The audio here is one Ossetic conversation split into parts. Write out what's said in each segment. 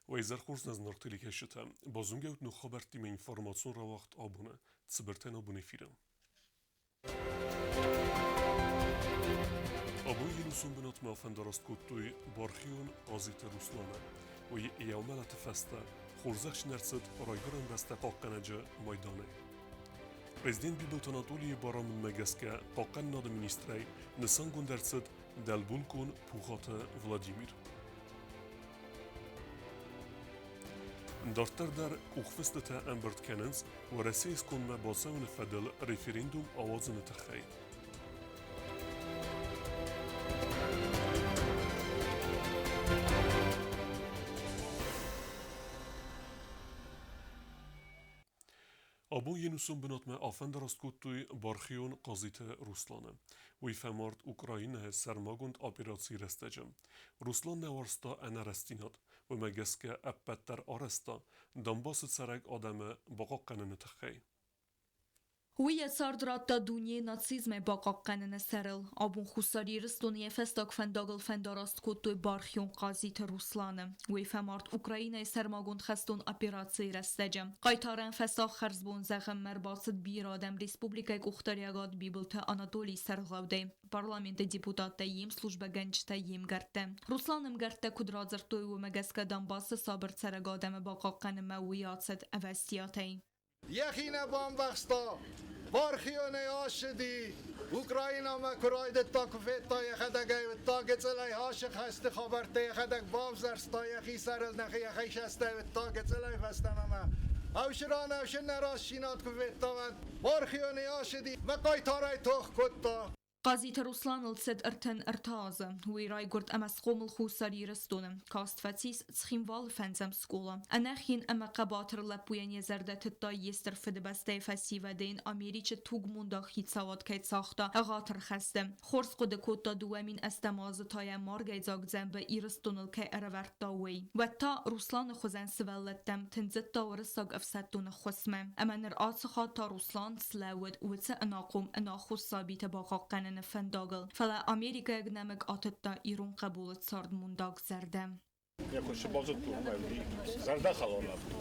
Уӕ изӕр хорз нӕ зынаргъ телекӕсджытӕ! Базонгӕ ут ног хабӕрттимӕ информацион рауагъд абоны Цыбыртӕн абон эфиры. Абон ӕнусон бынатмӕ фӕндараст кодтой бархион Хъазиты Русланы. Уый йӕ мӕлӕты фӕстӕ хорзӕхджын ӕрцыд Райгуырӕн бӕстӕ хъахъхъӕнӕджы майданӕй. Президент Бибылты Анатолийы барамындмӕ гӕсгӕ хъахъхъӕнынады министрӕй нысангонд ӕрцыд дӕлбулкъон Пухаты Владимир. Дарддӕр дӕр къухфыстытӕ ӕмбырд кӕнынц Уӕрӕсейы скондмӕ бацӕуыны фӕдыл референдум ауадзыны тыххӕй. Абон йе нусон бынатмӕ афӕндараст кодтой бархион Хъазиты Русланы. Уый фӕмард Украинӕйы сӕрмагонд операцийы рӕстӕджы. Руслан нӕ уарзта ӕнӕрӕстдзинад, уымӕ гӕсгӕ ӕппӕт дӕр арӕзта Донбассы цӕрӕг адӕмы бахъахъхъӕныны тыххӕй. Уый йӕ цард радта дунейы нацизмӕй бахъахъхъӕныны сӕрыл. Абон Хуссар Ирыстоны йӕ фӕстаг фӕндагыл фӕндараст кодтой бархион Хъазиты Русланы. Уый фӕмард Украинӕйы сӕрмагонд хӕстон операцийы рӕстӕджы. Хъайтарӕн фӕстаг хӕрзбон зӕгъынмӕ ӕрбацыд бирӕ адӕм республикӕйы къухдариӕгад Бибылты Анатолийы сӕргълӕудӕй, парламенты депутаттӕ, йе мслужбӕгӕнджытӕ, йе мгӕрттӕ. Руслан ӕмгӕрттӕ куыд радзырдтой, уымӕ гӕсгӕ Донбассы сабыр цӕрӕг адӕмы бахъахъхъӕнынмӕ уый ацыд ӕвӕстиатӕй. Йӕхи нӕ бамбӕхста, бархионӕй ацыди, Украинӕмӕ куы райдыдта, куы федта йӕхӕдӕг ӕй уыдта, гыццылӕй ацы хӕсты хабӕрттӕ йӕхӕдӕг бавзӕрста йӕхи сӕрыл, нӕхи йӕхи сӕстӕй уыдта гыццылӕй фӕстӕмӕ мӕ ӕвсыран ӕфсин нӕ рӕстдзинад куы федта, уӕд бархионӕй ацыди, мӕ хъайтарӕй тох кодта. Хъазиты Русланыл цыд 33 азы. Уый райгуырд ӕмӕ схъомыл Хуссар Ирыстоны. Каст фӕцис Цхинвалы фӕндзӕм скъола. Ӕнӕхин ӕмӕ хъӕбатыр лӕппуйӕн йӕ зӕрдӕ тыдта йе стыр фыдыбӕстӕйы фӕсивӕды йын Америчы тугмондаг хицауад кӕй цагъта ӕгъатыр хӕсты. Хорз хъуыды кодта 2008 азы та йӕ маргӕйдзаг дзӕмбы Ирыстоныл кӕй ӕрӕвӕрдта, уый. Уӕд та Русланы хуызӕн сывӕллӕттӕм тындзыдта уырыссаг ӕфсӕддон ӕххуысмӕ. Ӕмӕ ныр ацы хатт та Руслан слӕууыд уыцы ӕнахъом ӕнаххос сабиты бахъахъхъӕныны фӕндагыл, фӕлӕ америкӕйаг нӕмыг атыдта ирон хъӕбулы цардмондаг зӕрдӕ. Йӕ куысты базыдтон ӕмӕ уыди зӕрдӕхалӕн лӕппу.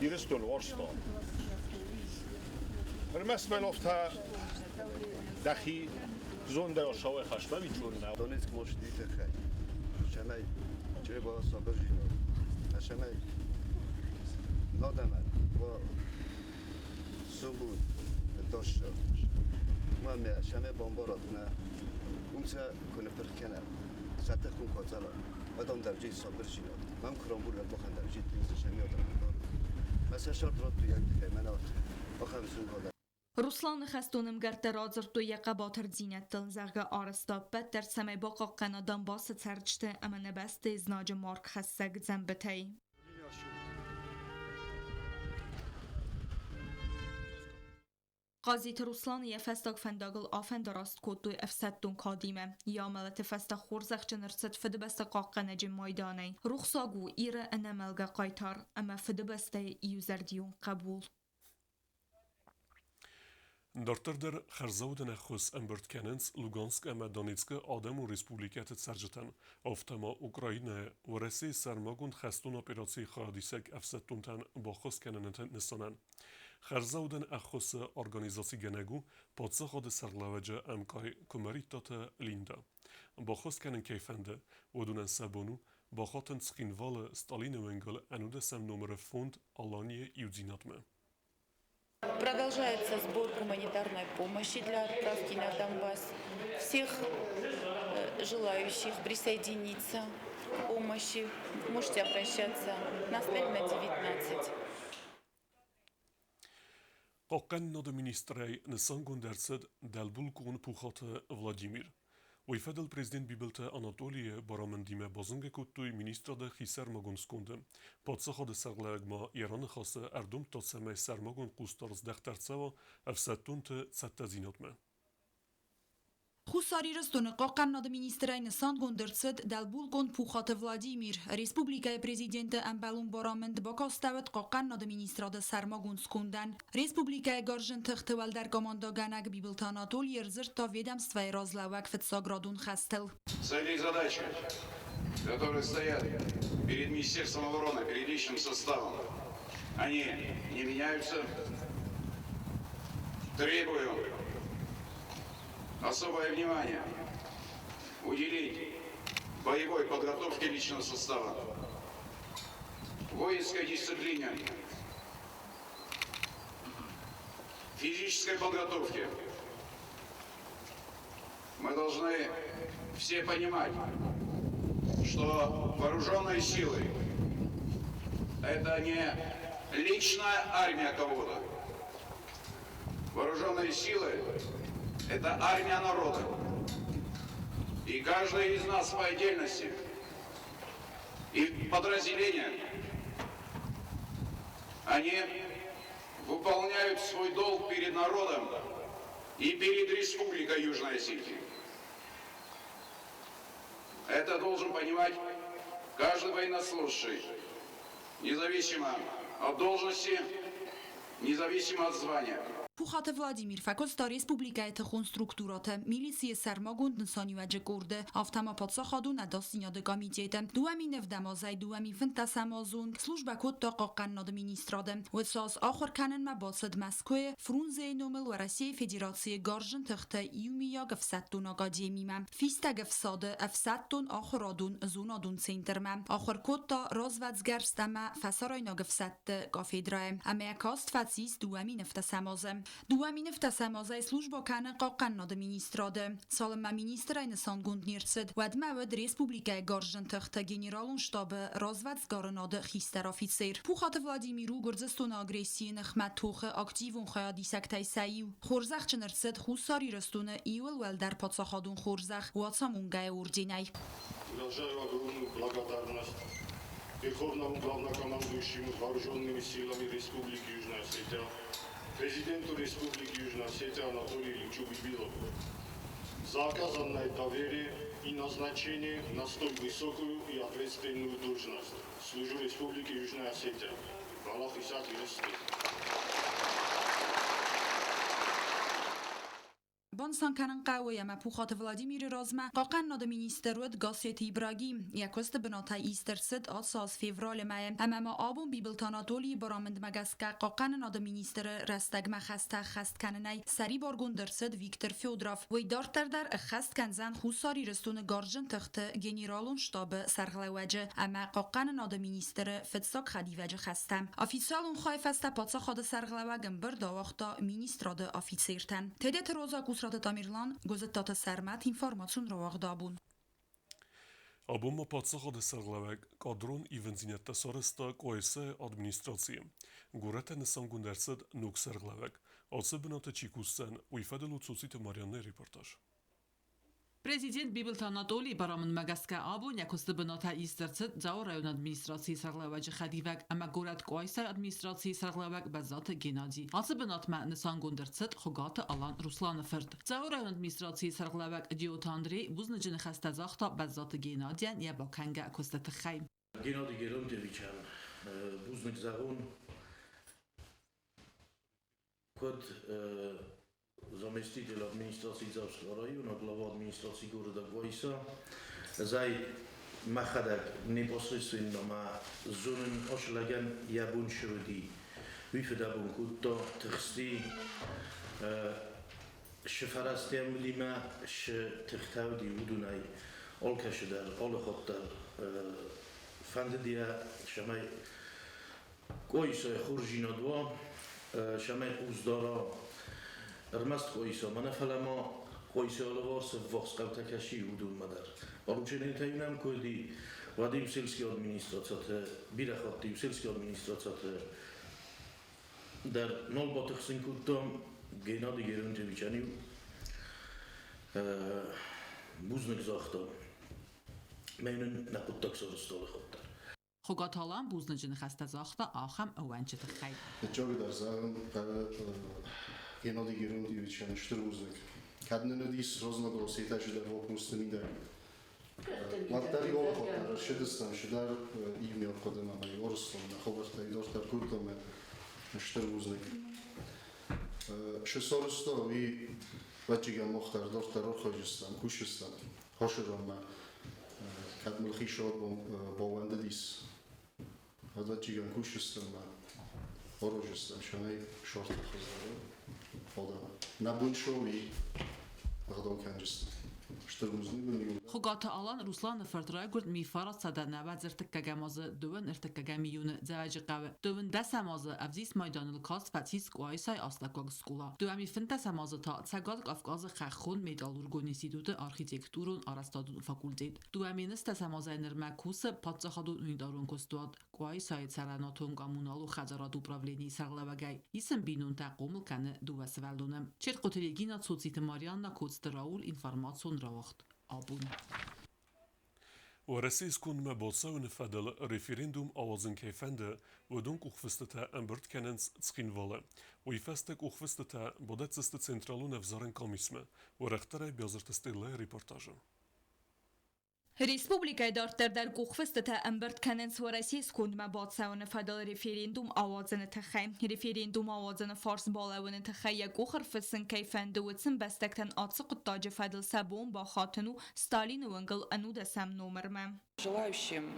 Ирыстон уарзта. Ӕрмӕст мӕн афтӕ дӕхи зондӕй сауӕй хаста ӕви Донецк площади тыххӕй, цӕмӕй Чъребала сабырдзинад, цӕмӕй адӕмӕн уа субуд тӕссаг. Ма мӕ цӕмӕй бамбарат нӕ, уым сӕ куы ныппырх кӕнӕм, сӕ тых куы куы адӕм дӕр сабырдзинад. Мӕм куы рамбулӕм, махӕн дӕр цӕмӕй адӕм ӕмбарут. Мӕ сӕ сӕрд радтой тыххӕй, мӕнӕ ахӕм зын Русланы хӕстон ӕмгӕрттӕ радзырдтой йӕ хъӕбатырдзинӕдтыл, зӕгъгӕ, арӕзта ӕппӕт дӕр, цӕмӕй бахъахъхъӕна Донбассы цӕрджыты ӕмӕ нӕ бӕстӕйы знаджы маргхӕссӕг дзӕмбытӕй. Хъазиты Русланы йӕ фӕстаг фӕндагыл афӕндараст кодтой ӕфсӕддон кадимӕ. Йӕ амӕлӕты фӕстӕ хорзӕхджын ӕрцыд Фыдыбӕстӕ хъахъхъӕнӕджы майданӕй. Рухсаг у Иры ӕнӕмӕлгӕ хъайтар ӕмӕ Фыдыбӕстӕйы иузӕрдион хъӕбул. Дарддӕр дӕр хӕрзаудӕн ӕххуыс ӕмбырд кӕнынц Луганск ӕмӕ Донецкы Адӕмон Республикӕты цӕрджытӕн, афтӕ ма Украинӕйы Уӕрӕсейы сӕрмагонд хӕстон операцийы хайадисӕг ӕфсӕддонтӕн баххуыс кӕныны нысанӕн. Хӕрзаудӕн ӕххуысы организацигӕнӕг у паддзахады сӕргълӕууӕджы ӕмкъай Куымӕридтаты Линда. Баххуыс кӕнын кӕй фӕнды, уыдонӕн сӕ бон у бахатын Цхинвалы Сталины уынгыл ӕнудӕсӕм номыры фонд Аланийы иудзинадмӕ. Продолжается сбор гуманитарной помощи для отправки на Донбасс. Всех желающих присоединиться к помощи можете обращаться на Сталина 19. Хъахъхъӕнынады министрӕй нысангонд ӕрцыд дӕлбулкъон Пухаты Владимир. Уый фӕдыл президент Бибылты Анатолийы барамындимӕ базонгӕ кодтой министрады хисӕрмагонд сконды. Паддзахады сӕргълӕууӕг ма йӕ раныхасы ӕрдомдта, цӕмӕй сӕрмагонд хъусдард здӕхт ӕрцӕуа ӕфсӕддонты цӕттӕдзинадмӕ. Хуссар Ирыстоны хъахъхъӕнынады министрӕй нысангонд ӕрцыд дӕлбулкъон Пухаты Владимир. Республикӕйы президенты ӕмбӕлон барамынд бакастӕуыд хъахъхъӕнынады министрады сӕрмагонд скондӕн. Республикӕйы гарзджын тыхты уӕлдӕр командӕгӕнӕг Бибылты Анатолий ӕрдзырдта ведомствӕйы разлӕууӕг фыццаградон хӕстыл. Цели и задачи. которые стоят перед Министерством обороны, перед личным составом, они не меняются. Требую особое внимание уделить боевой подготовке личного состава, воинской дисциплине, физической подготовке. Мы должны все понимать, что вооруженные силы – это не личная армия кого-то. Вооруженные силы – это армия народа. И каждый из нас по отдельности и подразделения, они выполняют свой долг перед народом и перед Республикой Южная Осетия. Это должен понимать каждый военнослужащий, независимо от должности, независимо от звания. Пухаты Владимир фӕкодта республикӕйы тыхон структурӕты, милицийы сӕрмагонд нысаниуӕджы къорды, афтӕ ма паддзахадон ӕдасдзинады комитеты. 2007 азӕй 2015 азы онг службӕ кодта хъахъхъӕнынады министрады. Уыцы аз ахуыр кӕнынмӕ бацыд Мӕскуыйы Фрунзейы номыл Уӕрӕсейы Федерацийы Гарзджын тыхты иумиаг ӕфсӕддон академимӕ, фистӕг ӕфсады ӕфсӕддон ахуырадон зонадон центрмӕ. Ахуыр кодта развӕдсгӕрст ӕмӕ фӕсарӕйнаг ӕфсӕдты кафедрӕйы ӕмӕ каст фӕцис 2007 азы. 2007 азӕй службӕ кӕны хъахъхъӕнынады министрады. Цалынмӕ министрӕй нысангонд не рцыд, уӕдмӕ уыд республикӕйы гарзджын тыхты генералон штабы развӕдсгарынады хистӕр афицер. Пухаты Владимир у Гуырдзыстоны агрессийы ныхмӕ тохы активон хайадисӕгтӕй сӕ иу. Хорзӕхджын ӕрцыд Хуссар Ирыстоны иууыл уӕлдӕр паддзахадон хорзӕх Уацамонгӕйы орденӕй. Выражаю огромную благодарность Верховному главнокомандующему Вооруженными силами Республики Южная Осетия, президенту Республики Южная Осетия Анатолию Ильичу Бибилову за оказанное доверие и назначение на столь высокую и ответственную должность. Служу Республике Южная Осетия. Аллах Исаак Иристы. Банысан кӕнын хъӕуы, ӕмӕ Пухаты Владимиры размӕ хъахъхъӕнынады министр уыд Гассеты Ибрагим. Йӕ куысты бынатӕй ист ӕрцыд ацы аз февралы мӕйы ӕмӕ ма абон Бибылты Анатолийы барамындмӕ гӕсгӕ хъахъхъӕнынады министры рӕстӕгмӕ хӕстӕ ӕххӕст кӕнынӕй сӕрибаргонд ӕрцыд Виктор Федоров. Уый дарддӕр дӕр ӕххӕст кӕндзӕн Хуссар Ирыстоны гарзджын тыхты генералон штабы сӕргълӕууӕджы ӕмӕ хъахъхъӕнынады министры фыццаг хӕдивӕджы хӕстӕ. Официалон хайы фӕстӕ паддзахады сӕргълӕууӕг ӕмбырд ауагъта министрады афицертӕн. Тедеты Роза, Кусраты Тамерлан, Гуызыттаты Сӕрмӕт, информацион рауагъд абон. Абон ма паддзахады сӕргълӕууӕг кадрон ивындзинӕдтӕ сарӕзта Къуайсайы администрацийы. Горӕты нысангонд ӕрцыд ног сӕргълӕууӕг. Ацы бынаты чи кусдзӕн, уый фӕдыл у Цоциты Марианнӕйы репортаж. Президент Бибылты Анатолийы барамындмӕ гӕсгӕ абон йӕ куысты бынатӕй ист ӕрцыд Дзауы районы администрацийы сӕргълӕууӕджы хӕдивӕг ӕмӕ горӕт Къуайсайы администрацийы сӕргълӕууӕг Бӕззаты Геннади. Ацы бынатмӕ нысангонд ӕрцыд Хуыгаты Алан Русланы фырт. Дзауы районы администрацийы сӕргълӕууӕг Джиоты Андрей бузныджы ныхӕстӕ загъта Бӕззаты Геннадийӕн йӕ бакӕнгӕ куысты тыххӕй. Геннадий Геронтьевичӕн бузныг зӕгъон, куыд заместитель администрации Дзавского района, глава администрации города Гуайса, ӕз мӕхӕдӕг непосредственно мӕ зонын ацы лӕгӕн йӕ бон цы уыди, уый фыдӕбон кодта, тыхсти, цы фӕрӕзтӕ уыди цы тыхтӕ уыди, уыдонӕй алкӕцы дӕр, алы хатт дӕр фӕндыд йӕ, цӕмӕй Къоисайы хорздзинад уа, цӕмӕй хъус дара ӕрмӕст Къоисамӕ нӕ, фӕлӕ ма Къоисайы алыварс ӕввахс хъӕутӕ кӕсы, уыдонмӕ дӕр. Порученитӕ нӕм куы уыди, уӕд-иу сельский администрацияты, бирӕ хатт-иу сельский администрацияты дӕр нал батыхсын кодтам Геннадий Геронтьевичӕн-иу бузныг загъта. Мӕ нын нӕ хъуыддаг сарӕзта алы хатт дӕр. Хуыгаты Алан бузныджы ныхӕстӕ загъта ахӕм ӕууӕнчы тыххӕй. Фыццагыдӕр зӕгъын хъӕуы Геннадий Геронтьевичӕн стыр бузныг. Кӕд нын уыдис разноголосийтӕ дӕр вопросты мидӕг, уӕддӕр иу хатт ӕрсыдыстӕм цыдӕр иумиаг хъуыдымӕ ӕмӕ Орыстон нӕ хабӕрттӕй дарддӕр кодтам стыр бузныг. Шы сарӕзта, уый ӕвӕццӕгӕн мах дӕр дарддӕр архайдзыстӕм, кусдзыстӕм хосыронмӕ. Кӕд мыл хицауад баууӕндыдис, ӕвӕццӕгӕн кусджытӕм ӕмӕ аразджытӕм сӕнӕй сӕрты хӕдзары адӕм. Нӕ бон цы у, уый ӕгъдау кӕнджытӕ. Стыр бузныг уын иу. Хуыгаты Алан Русланы фырт райгуырд 1993 азы 23 июны Дзӕуӕджыхъӕуы. 12 азы ӕвзист майданыл каст фӕцис Къуайсайы астӕуккаг скъола. 2015 азы та Цӕгат Кавказы хӕххон металлургон институты архитектурон арӕзтадон факультет. 2010 азӕй нырмӕ кусы паддзахадон унитарон куыстуат Къуайсайы цӕрӕнуатон-коммуналон хӕдзарады управленийы сӕргълӕууӕгӕй. Ис ын бинонтӕ, хъомыл кӕны дыууӕ сывӕллоны. Черкъоты Регина, Цоциты Марианна, Коцты Рауль, информацион рауагъд абон. Уӕрӕсейы скондмӕ бацӕуыны фӕдыл референдум ауадзын кӕй фӕнды, уыдон къухфыстытӕ ӕмбырд кӕнынц Цхинвалы. Уый фӕстӕ къухфыстытӕ бадӕтдзысты Централон ӕвзарӕн къамисмӕ. Уӕрӕхдӕрӕй Биазырты Стеллӕйы репортажы. Республикӕйы дарддӕр дӕр къухфыстытӕ ӕмбырд кӕнынц Уӕрӕсейы скондмӕ бацӕуыны фӕдыл референдум ауадзыны тыххӕй. Референдум ауадзыны фарс балӕууыны тыххӕй йӕ къух ӕрфыссын кӕй фӕнды, уыцы ӕмбӕстӕгтӕн ацы хъуыддаджы фӕдыл сӕ бон бахатын у Сталины уынгыл ӕнудӕсӕм номырмӕ. Желающим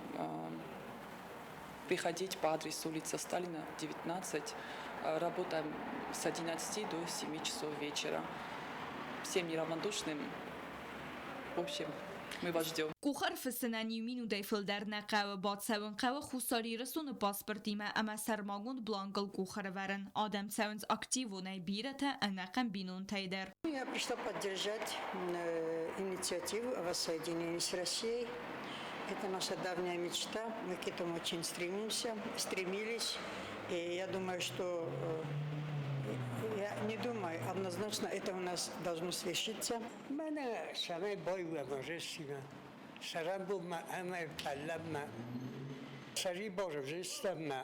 приходить по адресу улица Сталина, 19. Работаем с 11 до 7 часов вечера. Всем неравнодушным, в общем, мы вас ждем. Къух ӕрфыссынӕн иу минутӕй фылдӕр нӕ хъӕуы бацӕуын хъӕуы Хуссар Ирыстоны паспортимӕ ӕмӕ сӕрмагонд бланкыл къух ӕрӕвӕрын. Адӕм цӕуынц активонӕй, бирӕтӕ ӕнӕхъӕн бинонтӕй дӕр. Я пришла поддержать инициативу о воссоединении с Россией. Это наша давняя мечта. Мы к этому очень стремимся, стремились. И я думаю, что я не думаю, однозначно это у нас должно свершиться. Мӕнӕ цӕмӕй байуӕ рӕстимӕ, цӕрӕнбонмӕ ӕмӕ фӕллӕммӕ, сӕрибар ӕвзестӕммӕ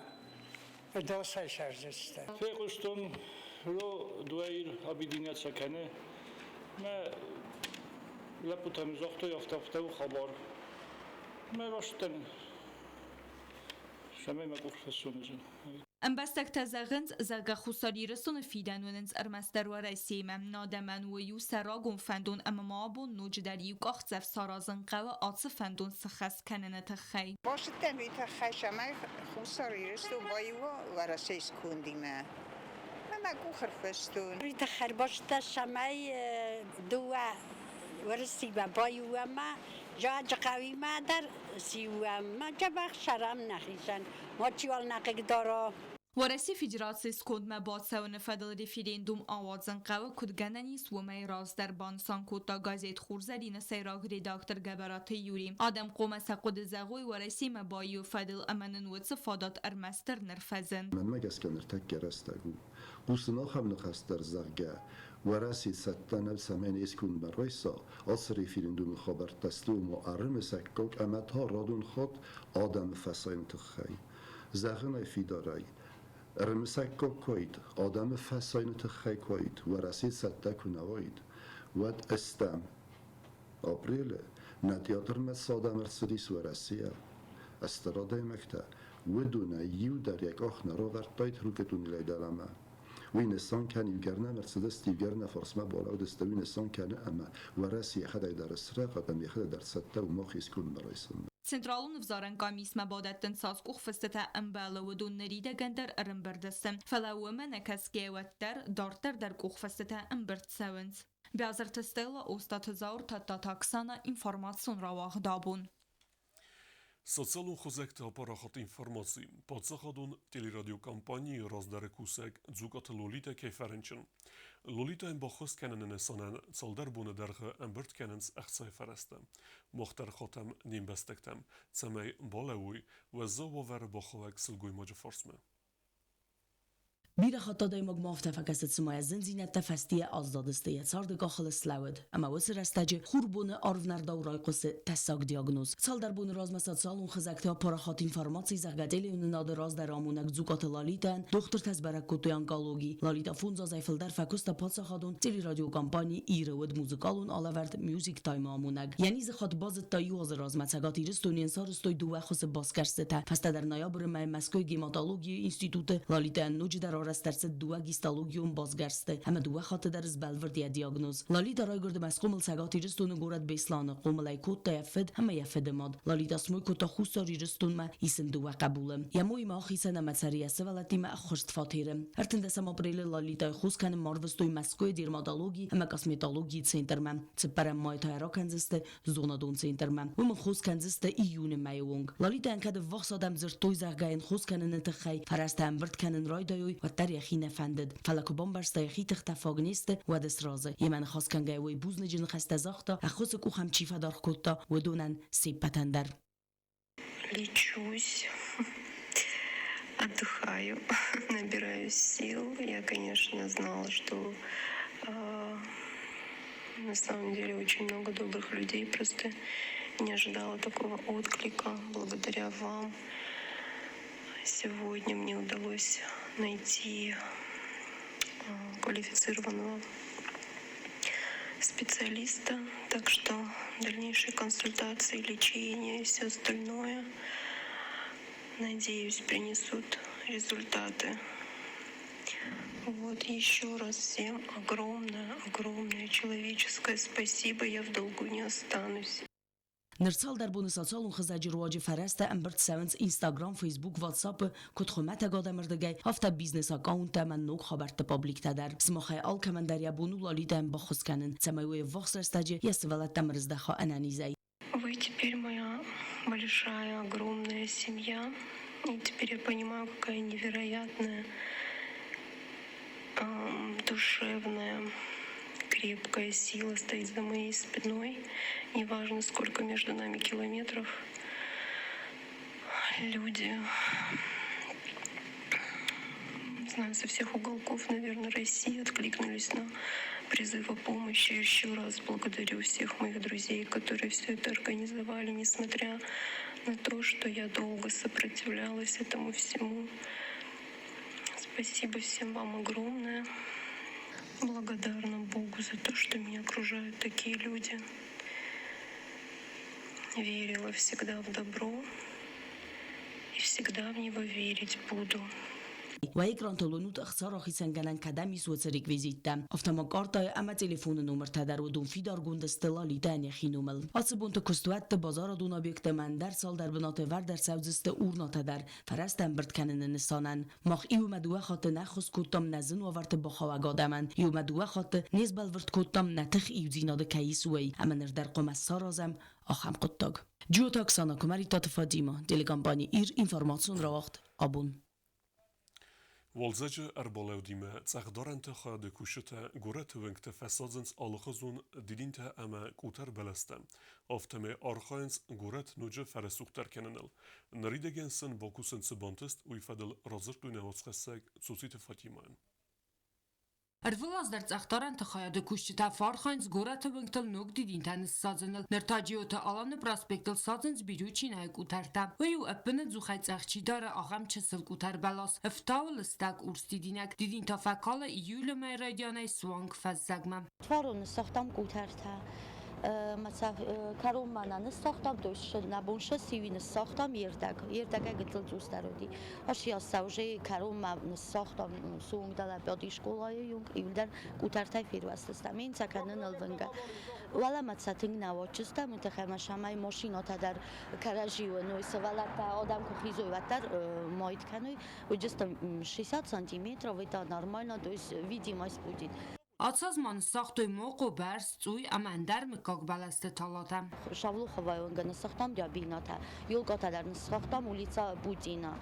ӕдасӕй сӕрдзыстӕ. Фехъуыстон, ро дуаир объединяться кӕны. Мӕ лӕппутӕм загътой, афтӕ афтӕ у хабар. Мӕ растдӕн, цӕмӕй мӕ къух фӕссон уыдзӕн. Ӕмбӕстӕгтӕ зӕгъынц, зӕгъгӕ, Хуссар Ирыстоны фидӕн уынынц ӕрмӕстдӕр Уӕрӕсеимӕ. Адӕмӕн уый у сӕ рагон фӕндон ӕмӕ ма абон ноджыдӕр иу къахдзӕф саразын хъӕуы ацы фӕндон сыххӕст кӕныны тыххӕй. Бацыдтӕн уый тыххӕй, цӕмӕй Хуссар Ирыстон баиу уа Уӕрӕсейы скондимӕ. Мӕ къух ӕрфыстон. Уый тыххӕй бацыдтӕн, цӕмӕй дыууӕ Уӕрӕсеимӕ баиу уӕм ма Джаджыхъӕуимӕ дӕр сиу уӕм, ма дзӕбӕх цӕрӕм нӕхицӕн. Мачиуал нӕ хъыгдара. Уӕрӕсейы Федерацийы скондмӕ бацӕуыны фӕдыл референдум ауадзын хъӕуы, куыд гӕнӕн ис, уымӕй раздӕр, банысан кодта газет «Хурзӕрин»-ы сӕйраг редактор Гӕбӕраты Юри. Адӕм хъуамӕ сӕ хъуыды зӕгъой Уӕрӕсемӕ баиуы фӕдыл ӕмӕ нын уыцы фадат ӕрмӕстдӕр ныр фӕзынд. Мӕнмӕ гӕсгӕ ныртӕккӕ рӕстӕг у. Хъусын ахӕм ныхас дӕр, зӕгъгӕ, Уӕрӕсе цӕттӕ нӕу, цӕмӕй не скондмӕ райса ацы референдумы хабӕрттӕ сты, ома ӕрымысӕггаг ӕмӕ та радон хатт адӕмы фӕсайыны тыххӕй. Зӕгъын ӕй фидарӕй, ӕрымысӕггаг куы уаид, адӕмы фӕсайыны тыххӕй куы уаид, Уӕрӕсе цӕттӕ куы нӕ уаид, уӕд ӕстӕм апрелы нӕ театрмӕ цы адӕм ӕрцыдис Уӕрӕсейӕ, стыр адӕймӕгтӕ, уыдонӕй иу дӕр йӕ къах нӕ равӕрдтаид Рукъы туннелӕй дӕлӕмӕ. Уый нысан кӕны иугӕр нӕм ӕрцыдысты, иугӕр нӕ фарсмӕ балӕудысты, уый нысан кӕны ӕмӕ Уӕрӕсе йӕхӕдӕг дӕр срӕгъӕд ӕмӕ йӕхӕдӕг дӕр цӕттӕ у мах искуы райсынмӕ. Централон ӕвзарӕн къамисмӕ бадӕттын цас къухфыстытӕ ӕмбӕлы, уыдон ныридӕгӕн дӕр ӕрӕмбырд сты. Фӕлӕ уымӕ нӕ кӕсгӕйӕ уӕддӕр дарддӕр дӕр къухфыстытӕ ӕмбырд цӕуынц. Бязырты Стелла, Остаты Заур, Тадтаты Оксана, информацион рауагъд абон. Социалон хызӕгты апарахат информаци паддзахадон телерадиокомпанийы раздӕры кусӕг Дзукъаты Лолитӕ кӕй фӕрынчын. Лолитӕйӕн баххуыс кӕныны нысанӕн цалдӕр боны дӕргъы ӕмбырд кӕнынц ӕхцайы фӕрӕзтӕ. Мах дӕр хатӕм не мбӕстӕгтӕм, цӕмӕй балӕууой уӕззау уавӕры бахауӕг сылгоймаджы фарсмӕ. Бирӕ хатт адӕймагмӕ афтӕ фӕкӕсы, цыма йӕ зындзинӕдтӕ фӕстийӕ аздадысты, йӕ царды къахыл слӕууыд. Ӕмӕ уыцы рӕстӕджы хурбоны арвнӕрдау райхъуысы тӕссаг диагноз. Цалдӕр боны размӕ социалон хызӕгты апарахат информаци, зӕгъгӕ, телеуынынады раздӕр амонӕг Дзукъаты Лолитӕн дохтыртӕ сбӕрӕг кодтой онкологи. Лолитӕ 5 азӕй фылдӕр фӕкуыста паддзахадон телерадиокомпани «Иры», уыд музыкалон алӕвӕрд Music Time-ы амонӕг. Йӕ низы хатт базыдта иу азы размӕ Цӕгат Ирыстоны сарӕзтой дыууӕ хуызы басгӕрстытӕ. Фӕстӕдӕр ноябры мӕй Мӕскуыйы гематологийы институты Лолитӕйӕн ноджыдӕр Арӕзт ӕрцыд дыууӕ гистологион басгӕрсты ӕмӕ дыууӕ хатты дӕр сбӕлвырд йӕ диагноз. Лолита райгуырд ӕмӕ схъомыл Цӕгат Ирыстоны горӕт Беслӕны. Хъомыл ӕй кодта йӕ фыд ӕмӕ йӕ фыды мад. Лолита смой кодта Хуссар Ирыстонмӕ, ис ын дыууӕ хъӕбулы. Йӕ моимӕ ахицӕн ӕмӕ цӕры йӕ сывӕллӕттимӕ ӕххуырст фатеры. 13 апрелы Лолитайы хос кӕнынмӕ арвыстой Мӕскуыйы дерматологи ӕмӕ косметологийы центрмӕ. Цыппӕрӕм мӕй та йӕ ракӕндзысты зонадон центрмӕ. Уым ын хос кӕндзысты июны мӕйы онг. Лолитайӕн кӕд ӕввахс адӕм дзырдтой, зӕгъгӕ йын хос кӕныны тыххӕй фӕрӕзтӕ ӕмбырд кӕнын райдайой, уӕддӕр йӕхи нӕ фӕндыд. Фӕлӕ куы бамбӕрста йӕхи тыхтӕ фаг не сты, уӕд сразы. Йемӕ ныхас кӕнгӕйӕ уый бузныджы ныхӕстӕ загъта, ӕххуысы къух ӕм чи фӕдаргъ кодта, уыдонӕн се ппӕтӕн дӕр. Лечусь, отдыхаю, набираюсь сил. Я, конечно, знала, что на самом деле очень много добрых людей, просто не ожидала такого отклика. Благодаря вам сегодня мне удалось найти квалифицированного специалиста, так что дальнейшие консультации, лечение и все остальное, надеюсь, принесут результаты. Вот еще раз всем огромное, огромное человеческое спасибо. Я в долгу не останусь. Ныр цалдӕр боны социалон хызӕджы руаджы фӕрӕзтӕ ӕмбырд цӕуынц Instagram, Facebook, WhatsApp-ы, куыд хуымӕтӕг адӕмы рдыгӕй, афтӕ бизнес-аккаунттӕ ӕмӕ ног хабӕртты пабликтӕ дӕр. Сымахӕй алкӕмӕн дӕр йӕ бон у Лолитӕйӕн баххуыс кӕнын, цӕмӕй уе ввахс рӕстӕджы йӕ сывӕллӕттӕм ӕрыздӕха ӕнӕнизӕй. Вы теперь моя большая, огромная семья. И теперь я понимаю, какая невероятная, душевная, крепкая сила стоит за моей спиной. Неважно, сколько между нами километров. Люди, не знаю, со всех уголков, наверное, России откликнулись на призыв о помощи. Еще раз благодарю всех моих друзей, которые все это организовали, несмотря на то, что я долго сопротивлялась этому всему. Спасибо всем вам огромное. Благодарна Богу за то, что меня окружают такие люди. Верила всегда в добро и всегда в него верить буду. Уӕ экрантыл уынут ӕхца рахицӕнгӕнӕн кӕдӕм ис, уыцы реквизиттӕ. Афтӕ ма картӕйы ӕмӕ телефоны номыртӕ дӕр уыдон фидаргонд сты Лолитӕйӕн йӕхи номыл. Ацы бонты куыстуӕтты, базарадон объектты ӕмӕ ӕндӕр цалдӕр бынаты ӕвӕрд ӕрцӕудзысты урнатӕ дӕр фӕрӕзтӕ ӕмбырд кӕныны нысанӕн. Мах иумӕ дыууӕ хатты нӕ ӕххуыс кодтам нӕ зын уавӕрты бахауӕг адӕмӕн, иумӕ дыууӕ хатты не сбӕлвырд кодтам, нӕ тых иудзинады кӕй ис, уый, ӕмӕ ныр дӕр хъуамӕ саразӕм ахӕм хъуыддаг. Джиоты Оксана, Куымӕридтаты Фатимӕ, телекомпани «Ир», информацион рауагъд «Абон». Уалдзӕджы ӕрбалӕудимӕ цъӕхдарӕнты хайады кусджытӕ горӕты уынгты фӕсадзынц алыхуызон дидинтӕ ӕмӕ къутӕр бӕлӕстӕ. Афтӕмӕй архайынц горӕт ноджы фӕрӕсугъддӕр кӕныныл. Ныридӕгӕн сын бакусын цы бантыст, уый фӕдыл радзырдтой нӕ уацхӕссӕг Цоциты Фатимӕйӕн. Ӕрвылаз дӕр цъӕхдарӕнты хайады кусджытӕ фӕархайынц горӕты уынгтыл ног дидинтӕ ныссадзыныл. Ныр та Джиоты Аланы проспектыл садзынц Бирючинайы къутӕртӕ. Уый у ӕппынӕдзухӕй цъӕх чи дары, ахӕм чысыл къутӕр бӕлас. Ӕфтауы лыстӕг урс дидинӕг. Дидинтӕ фӕкалы июлы мӕйы райдианӕй суанг фӕззӕгмӕ. Фарон ныссагътам къутӕртӕ. Кӕронмӕ нӕ ныссагътам, то есть нӕ бон сӕ сиуи ныссагътам ердӕг. Ердӕгӕй гыццыл цъусдӕр уыди. Ӕсйас уже кӕронмӕ ныссагътам суонг дӕлӕ бади скъолайы юнг, иуылдӕр къутӕртӕй фервӕзтыстӕм. Ен кӕнын ӕлвынгӕ. Уӕлӕмӕ цӕ тынг нӕ уадзыстӕм, уый тыххӕй ӕмӕ самай машинӕтӕ дӕр кӕрӕдзиуы, ну, сывӕллӕттӕ адӕм куы хизой, уӕддӕр майд кӕной. Уыдысты 60 сантиметров, это нормально, то есть видимость будет. Ацы аз ма ныссагътой мохъо, бӕрз, цъуй ӕмӕ ӕндӕр мыггаг бӕлӕсты талатӕ. Шавлуховайы уынгы ныссагътам рябинатӕ, елкъатӕ дӕр ныссагътам улица Путина.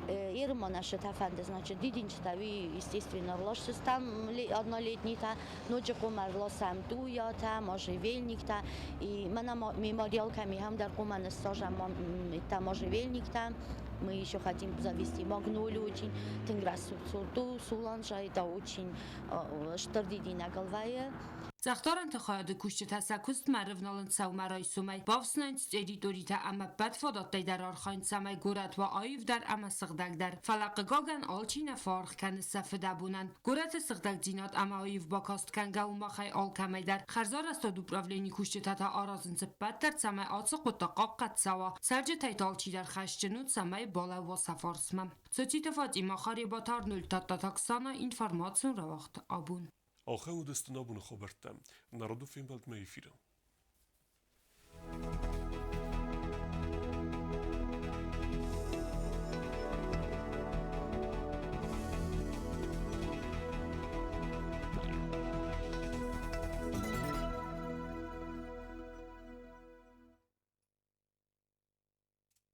Ерманашытӕ фӕнды, значит, дидинджытӕ, уый, естественно, рласдзыстӕм однолетнитӕ, ноджы хъуамӕ рласӕм туятӕ, можжевельниктӕ. И мӕнӕ мемориал кӕм и, ам дӕр хъуамӕ ныссазӕм можжевельниктӕ. Мы еще хотим завести магнолию очень тынг рӕсугъд сорт у, суланжа, это очень стыр дидинӕг ӕлвӕйы. Цъӕхдарӕнты хайады кусджытӕ сӕ куыстмӕ ӕрывналынц сӕумӕрайсомӕй, бафснайынц территоритӕ ӕмӕ ӕппӕт фадӕттӕй дӕр архайынц, цӕмӕй горӕт уа аивдӕр ӕмӕ сыгъдӕгдӕр. Фӕлӕ, хъыгагӕн, алчи нӕ фӕаргъ кӕны сӕ фыдӕбонӕн. Горӕты сыгъдӕгдзинад ӕмӕ аив бакаст кӕнгӕ у махӕй алкӕмӕй дӕр. Хӕрзарӕзтад управленийы кусджытӕ та аразынц ӕппӕт дӕр, цӕмӕй ацы хъуыддаг хъахъхъӕд цӕуа. Цӕрджытӕй та алчидӕр хӕсджын у, цӕмӕй балӕууа сӕ фарсмӕ. Цоциты Фатимӕ, Харебаты Арнольд, Тадтаты Оксана, информацион рауагъд абон. Ахӕм уыдысты нӕ абоны хабӕрттӕ. Народы фембӕлдмӕ эфиры.